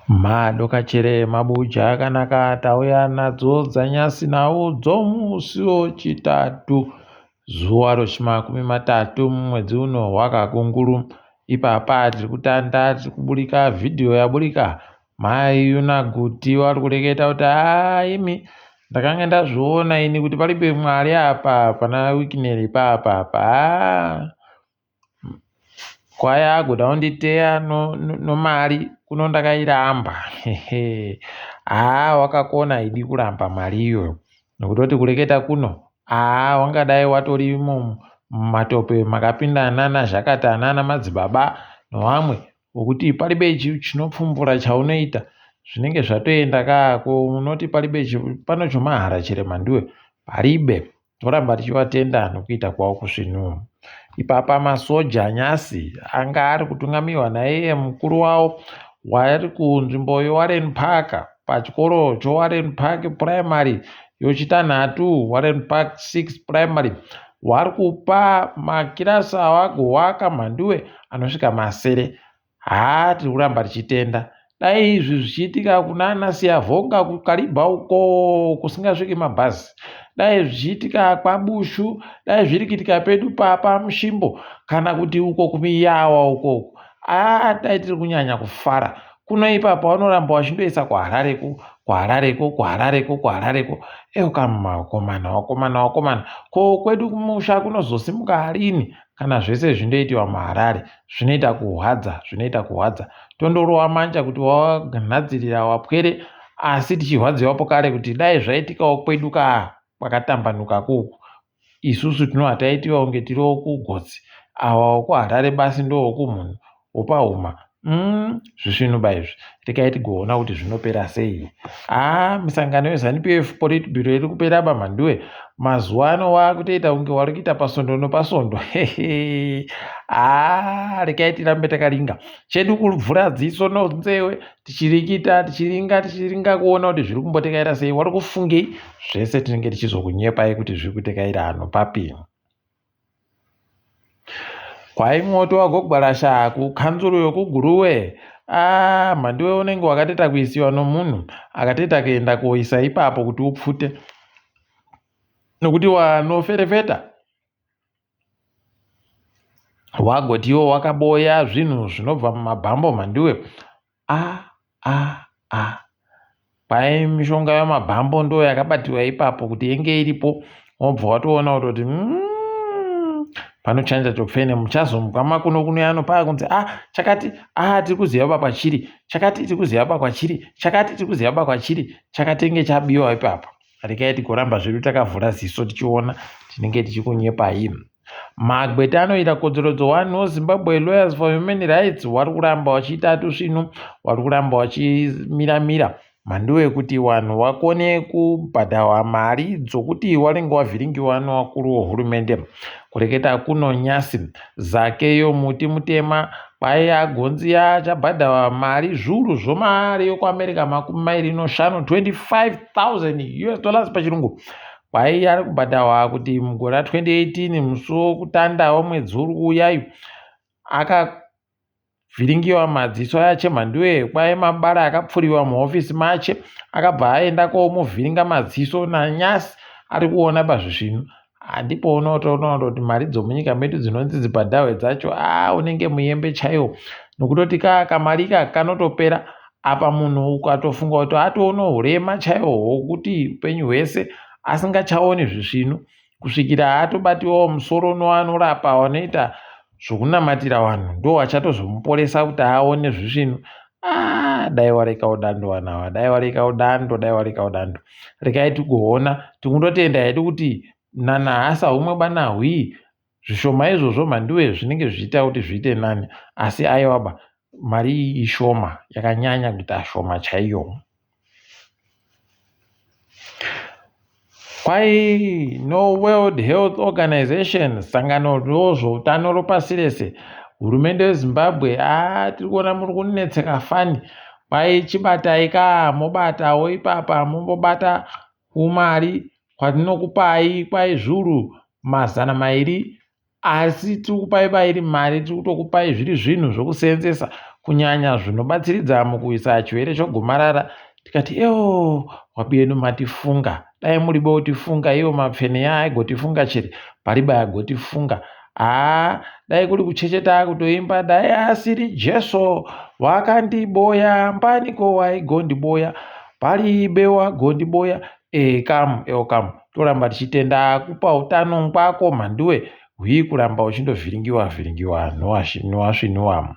Madokachere mabuja akanaka tauya nadzo dzanyasi nhau dzomusi wechitatu zuva rechimakumi matatu mumwedzi uno wakakunguru. Ipapa tiri kutanda tiri kuburika vhidhiyo yaburika mai Yuna Guti vari kureketa kuti haa imi ndakanga ndazviona ini kuti paribe Mwari apa pana Wicknell ipapa apa haa Kwaya agoda kunditeya nomari no kuno ndakairamba haa wakakona idi kuramba mari iyoyo nokutoti kureketa kuno haa wangadai watori mumatope makapinda nana zhakata nana madzibaba nevamwe vokuti paribe chinopfumbura chaunoita zvinenge zvatoenda kaa ko unoti paribe pano chomahara chere mhanduwe paribe Toramba tichivatenda nokuita kwavo kusvinu. Ipapa masoja nyasi anga ari kutungamirwa naiye mukuru wavo waari kunzvimbo yeWarren Park pachikoro cheWarren Park Primary yochitanhatu Warren Park 6 Primary wari kupa makirasi awagowaka mhanduwe anosvika masere Haa tiri kuramba tichitenda. Dai izvi zvichiitika kunana Siyavonga kuKaribha uko kusingasviki mabhazi. Dai zvichiitika kwaBushu, dai zviri kuitika pedu paMushimbo kana kuti uko kuMiyawa uko. Haa dai tiri kunyanya kufara. Kuno ipapa vanoramba vachindoisa kuHarareko, kuHarareko, kuHarareko, kuHarareko. Eukama vakomana, vakomana, vakomana. Ko kwedu kumusha kunozosimuka rini kana zvese zvindoitiwa muHarare? Zvinoita kuhwadza, zvinoita kuhwadza. Tondorova manja kuti waganhadzirira wapwere asi tichirwadziwapo kare kuti dai zvaitikawo kwedu kaa kwakatambanuka kuku. Isusu tinova taitiwa kunge tiriwo kugotsi. Awa wekuHarare basi ndowokumhuno wopahuma. Mm, zvisvinuba izvi. Rekai tigoona kuti zvinopera sei. Haa, misangano yeZanu PF Politburo iri kupera baMhanduwe. Mazuva ano wakutoita kunge wari kuita pasondo nopasondo. Haa, rekai tirambe takaringa. Chedu kuvhura dziso nonzewe tichirikita tichiringa tichiringa kuona kuti zviri kumbotekaira sei. Wari kufungei? Zvese tinenge tichizokunyepai kuti zviri kutekaira ano papi. Kwai mwoto wagogwarasha kukanzuru yokuGuruwe. Ah, mhanduwe unenge wakatoita kuisiwa nomunhu akatoita kuenda koisa ipapo kuti upfute nokuti wanoferefeta wagoti iwo wakaboya zvinhu zvinobva mumabhambo mhanduwe a a a kwai mishonga yamabhambo ndo yakabatiwa ipapo kuti yenge iripo wobva watoona kutoti mm, panochanja chopfene muchazomuka makuno kuno yano paya kunzi a ah, chakati a ah, tiri kuziva ba kwachiri chakati tiri kuziva ba kwachiri chakati tiri kuziva ba kwachiri chakatenge chabiwa ipapo regai tigoramba zvedu takavhura ziso tichiona tinenge tichikunyepai Magweta anoita kodzero dzevanhu Zimbabwe Lawyers for Human Rights vari kuramba vachiita tusvinu, vari kuramba vachimiramira mhanduwe kuti vanhu vakone kubhadharwa mari dzokuti vanenge vavhiringiwa nevakuru vehurumende. Kureketa kuno nyasi, Zakeyo Muti Mutema kwai agonzi achabhadharwa mari zviuru zvomari yokuAmerica 25 25,000 US dollars pachirungu. Kwai ari kubhadharwa kuti mugore ra 2018 musi wokutanda wemwedzi uri kuuyayu akavhiringiwa madziso ache mhanduwe kwai mabara akapfuriwa muhofisi mache akabva aenda komuvhiringa madziso nanyasi ari kuona pazvisvinu handipo unotoona kuti mari dzomunyika medu dzinonzi dzibhadharwe dzacho a unenge muyembe chaiwo nokutoti ka kamari ika kanotopera Apa munhu ukatofunga kuti atoona hurema chaiwo hwokuti upenyu hwese asingachaoni zvisvinu kusvikira atobatiwawo musoro noanorapa vanoita zvokunamatira vanhu ndo vachatozomuporesa kuti aone zvisvinu ah, dai wareka udando vana ava dai wareka udando dai wareka udando rekai tigoona tikundotenda hedu kuti nanhasi haumwe banahwii Zvishoma izvozvo mhanduwe zvinenge zvichiita kuti zviite nani asi aiwaba mari iyi ishoma yakanyanya kuita shoma chaiyo. Kwai no World Health Organization sangano rezveutano ropasi rese hurumende yeZimbabwe haa tiri kuona muri kunetseka fani kwai chibatai ka mobatawo ipapa mombobata kumari kwatinokupai kwai zviuru 200 asi tiri kupai bairi mari tiri kutokupai zviri zvinhu zvokuseenzesa kunyanya zvinobatsiridza mukuisa chirwere chogomarara. Tikati ewo wabiyenu matifunga, dai muri botifunga iwo mapfene aigotifunga chere pariba agotifunga. Haa dai kuri kuchecheta kutoimba dai asiri Jesu wakandiboya mbaniko waigondiboya paribe wagondiboya ekamu eokamu toramba tichitenda kupa utano ngwako mhanduwe hwii kuramba uchindovhiringiwa vhiringiwa nowasviniwa.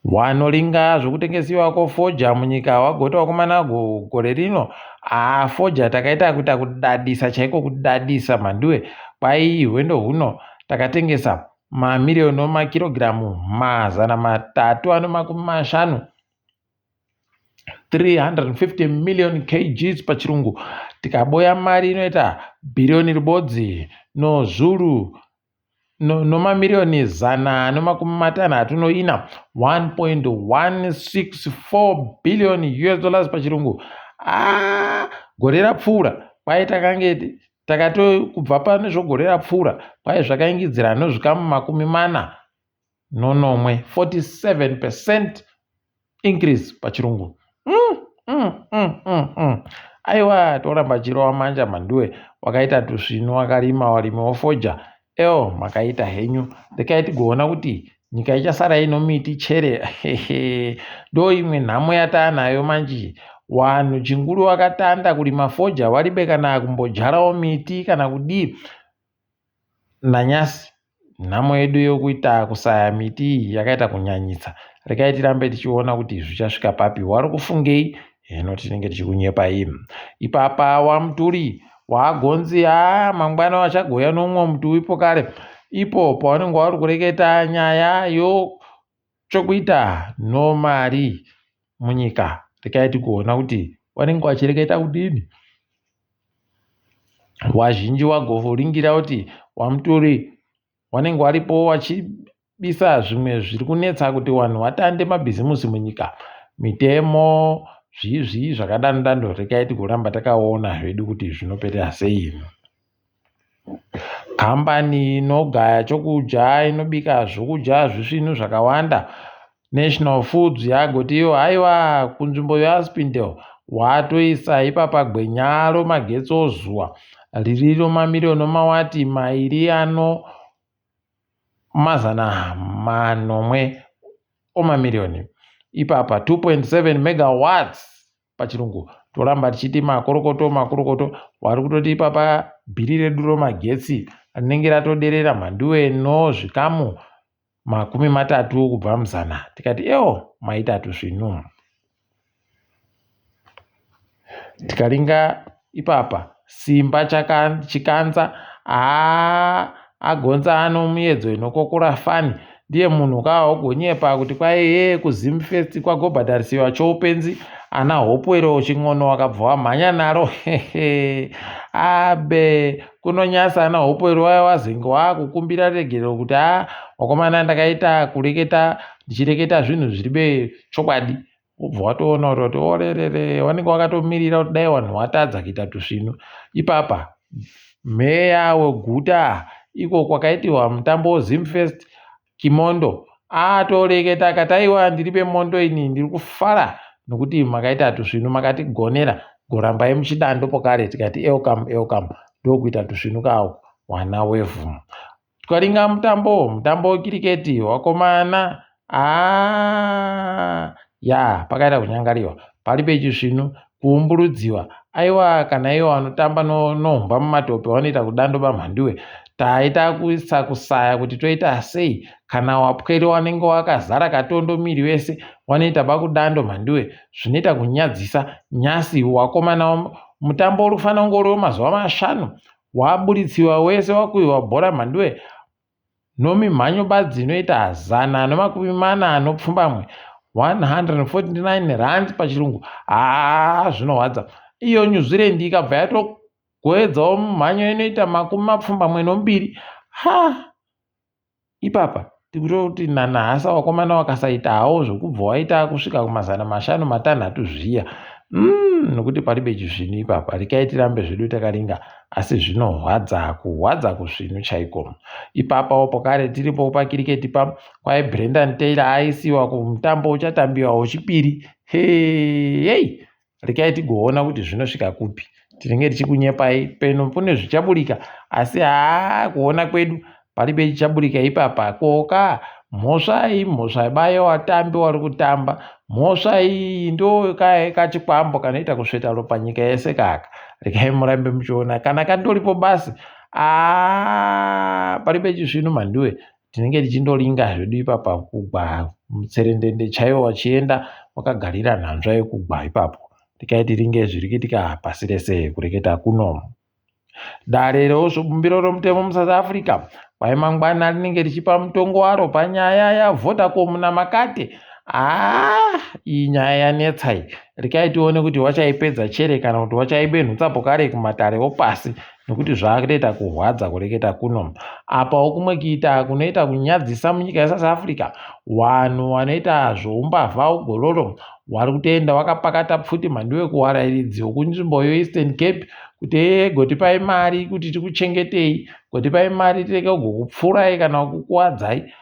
Wanoringa zvokutengesiwa kwofoja munyika wagoti wakomana gore rino haa foja takaita kuita kudadisa chaiko kudadisa mhanduwe kwai hwendo huno takatengesa mamiriyoni omakirogiramu 350 350 million kgs pachirungu tikaboya mari inoita bhiriyoni ribodzi nozvuru nomamiriyoni 164 1.164 billion US dollars pachirungu. Ah, gore rapfuura kwai takange takato kubva pane zvogore rapfuura kwai zvakaingidzira nozvikamu 47 47% increase pachirungu. Aiwa toramba chirova manja mhanduwe wakaita tusvinu wakarima warimi wofoja eo makaita henyu rekai tigoona kuti nyika ichasara ino miti chere ndo imwe nhamo yataanayo manje wanhu chinguru wakatanda kurima foja waribe kana kumbodyarawo miti kana kudii nanyasi nhamo yedu yokuita kusaya miti iyi yakaita kunyanyisa. Rekai tirambe tichiona kuti zvichasvika papi. Wari kufungei? Hino tinenge tichikunyepai. Ipapa wamuturi waagonzi haa mangwana wachagoya nomumwe muti ipo kare. Ipo pawanenge wari kureketa nyaya yochokuita nomari munyika. Rekai tigoona kuti wanenge wachireketa kudini. Wazhinji wagoringira kuti wamuturi wanenge waripo wachibisa zvimwe zviri kunetsa kuti vanhu vatande mabhizimusi munyika. Mitemo zvii zvii zvakadando dando rekai tigoramba takaona zvedu kuti zvinopera sei. Kambani inogaya chokudya inobika zvokudya zvisvinu zvakawanda National Foods yagoti iyo haiwa kunzvimbo yeAspindale watoisa ipapa gwenya romagetsi ozuva ririro mamiriyoni omawati mairi ano 700 omamiriyoni ipapa 2.7 megawatts pachirungu. Toramba tichiti makorokoto makorokoto wari kutoti ipapa bhiri redu romagetsi rinenge ratoderera mhanduwe nozvikamu 30 kubva muzana. Tikati ewo maita tusvinu. Tikaringa ipapa simba chikanza haa agonza ano muedzo inokokora fani ndiye munhu kaogonyepa kuti kwai ye kuZimfest kwagobhadharisiwa choupenzi ana Hopewell Chin'ono wakabva wamhanya naro abe kunonyasa ana Hopewell waya wazenge waakukumbira regerero kuti a wakomana ndakaita kureketa ndichireketa zvinhu zviri be chokwadi wobva watoona kuti orerere wanenge wakatomirira kuti dai vanhu watadza kuita tusvinu ipapa meya weguta iko kwakaitiwa mutambo weZimfest Kimondo atoreketa akati aiwa ndiri pemondo ini ndiri kufara nokuti makaita tusvinu makatigonera gorambai muchidando pokare tikati elcam elcam ndokuita tusvinu kawo wana wevhu. Tikaringa mutambo mutambo wekiriketi wakomana aa ya pakaita kunyangariwa pari pechisvinu kuumburudziwa aiwa kana iwo vanotamba nohumba mumatope vanoita kudando bamhanduwe taita kuisa kusaya kuti toita sei kana wapwere wanenge wakazara katondo miri wese wanoita bakudando mhanduwe zvinoita kunyadzisa nyasi wakomana mutambo uri kufanira kunge uri wemazuva 5 waburitsiwa wese wakuiwa bhora mhanduwe nomimhanyo badzi inoita 148 149 runs pachirungu. Haa zvinorwadza. Iyo New Zealand ikabva yatogoedzawo mumhanyo inoita 82 ha ipapa tikutoti nanhasa wakomana wakasaita hawo zvokubva waita kusvika kuma500 zviya. Umm nokuti paribe chisvinu ipapa rekai tirambe zvedu takaringa asi zvinohwadza kuhwadza kusvinu chaiko. Ipapawo pokare tiripo pakiriketi pa kwai Brendan Taylor aisiwa kumutambo uchatambiwa wechipiri heyy rekai tigoona kuti zvinosvika kupi. Tinenge tichikunyepai peno kune zvichaburika asi haa kuona kwedu Paribe chichaburika ipapa ko ka mhosva imhosva bayo watambi wari kutamba mhosva iyi ndo kachikwambo kanoita kusveta ropa nyika yese kaka regai murambe muchiona kana kandoripo basi aa paribe chisvinu mhanduwe tinenge tichindoringa zvedu ipapa kugwa mutserendende chaiwo wachienda wakagarira nhanzva yekugwa ipapo tikai tiringe zviri kuitika pasi rese kureketa kuno. Dare rebumbiro romutemo muSouth Africa kwai mangwana rinenge richipa mutongo waro panyaya yaVodacom naMakate. Haa iyi nyaya yanetsa iyi. Rekai tione kuti wachaipedza chere kana kuti wachaibenhutsa pokare kumatare opasi nekuti zvakutoita kurwadza kureketa kuno. Apawo kumwe kuita kunoita kunyadzisa munyika yeSouth Africa vanhu vanoita zvoumbavha ugororo wari kutoenda wakapakata pfuti mhanduwe kuwarairidzi wokunzvimbo yeEastern Cape kuti ee gotipai mari kuti tikuchengetei gotipai mari tirege kugokupfurai kana kukuwadzai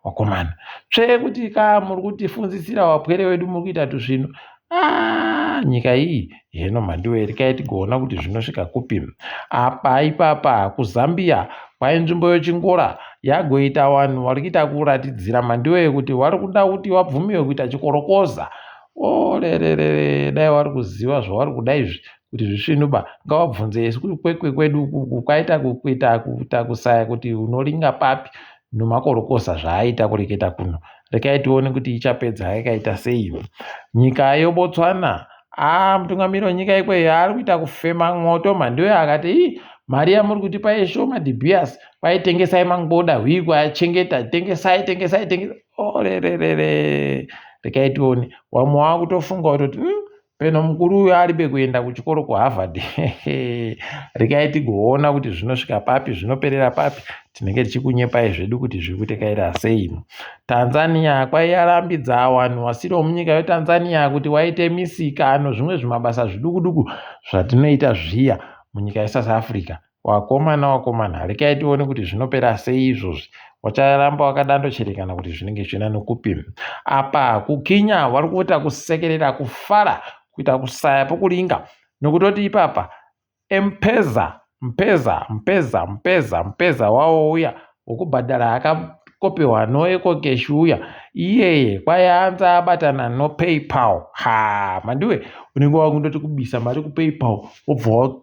wakomana tsvee kuti ka muri kutifunzisira wapwere wedu muri kuita tusvinu ah, nyika iyi heno mhandiwe rekai tigoona kuti zvinosvika kupi apa ipapa kuzambia kwai nzvimbo yochingora yagoita vanhu vari kuita kuratidzira mhandiwe kuti vari kuda kuti wabvumiwe kuita chikorokoza orererere dai wari kuziva zvavari kuda izvi kuti zvisvinu ba ngawabvunze isu kukwekwe kwedu uku kwaita kuita kuita kusaya kuti unoringa papi nomakorokoza zvaaita kureketa kuno rekai tione kuti ichapedza yakaita sei nyika yobotswana aa mutungamiri wenyika ikweyo ari kuita kufema mwoto mhandiwe akati ii mari yamuri kutipa yeshoma dibhias kwaitengesai mangoda hwii kwachengeta tengesai tengesai tengesai orererere rekai tione wamwe wakutofunga kutoti mm, Peno mukuru uyu aribe kuenda kuchikoro kuHarvard. Regai tigoona kuti zvinosvika papi, zvinoperera papi. Tinenge tichikunyepai zvedu kuti zviri kutekaira sei. Tanzania kwaiyarambidza vanhu vasiri vemunyika yeTanzania kuti waite misika nozvimwe zvimabasa zviduku-duku zvatinoita zviya munyika yeSouth Africa. Wakomana wakomana rekai tione kuti zvinopera sei izvozvi wacharamba wakadando chere kana kuti zvinenge zvichienda nokupi apa kukinya wari kuita kusekerera kufara kuita kusaya pokuringa nokutoti ipapa mpeza mpeza mpeza mpeza mpeza wawo uya wokubhadhara akakopewa noecocash uya iyeye kwayanza abatana nopaypal ha mandiwe unenge wakundoti kubisa mari kupaypal wobva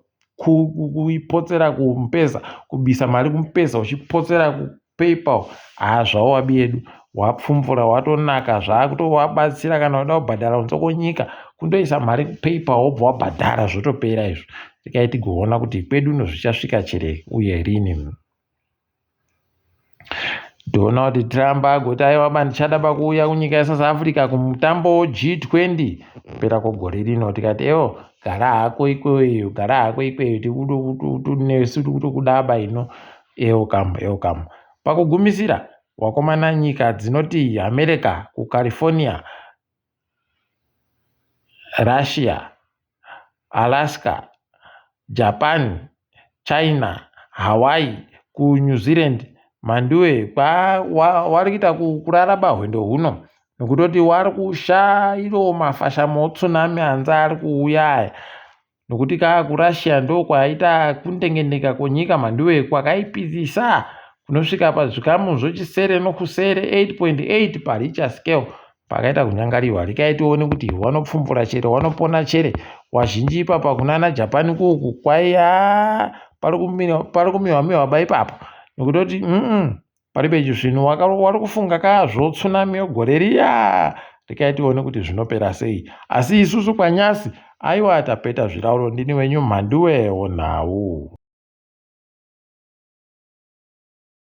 kuipotsera kumpesa kubisa mari kumpesa uchipotsera kupaypal haa zvawo wabi yedu wapfumvura watonaka zvakutowabatsira kana uda kubhadhara kunze kwenyika kundoisa mari kupaypal wobva wabhadhara zvotopera izvo tikai tigoona kuti kwedu uno zvichasvika chere uye rini. Ndoona kuti Trump agoti aiwa ba ndichada pakuuya kunyika yeSouth Africa kumutambo G20 kupera kwegore rino tikati ewo gara hako ikweyo gara hako ikweyo tikunesu tikutokuda ba ino ewo kamu ewo kamu pakugumisira wakomana nyika dzinoti America kuCalifornia Russia Alaska, Japan, China, Hawaii, kuNew Zealand mhanduwe wari kuita kurara bahwendo huno nokutoti wari kusha iro mafashamo tsunami anzi ari kuuya aya nokuti ka kuRussia ndokwaita kundengendeka kwenyika mhanduwe kwakaipisisa kunosvika pazvikamu zvochisere nokusere 8.8 paricha scale Pakaita kunyangariwa rekai tione kuti wanopfumbura chere wanopona chere wazhinji ipapa kunana Japan kuku kwaiya pari kumiwa miwa ba ipapo nekutoti mm paribe chisvinu wari kufunga ka zvotsunami yogore riya rekai tione kuti zvinopera sei asi isusu kwanyasi aiwa tapeta zvirauro ndini wenyu mhanduwe wonhau.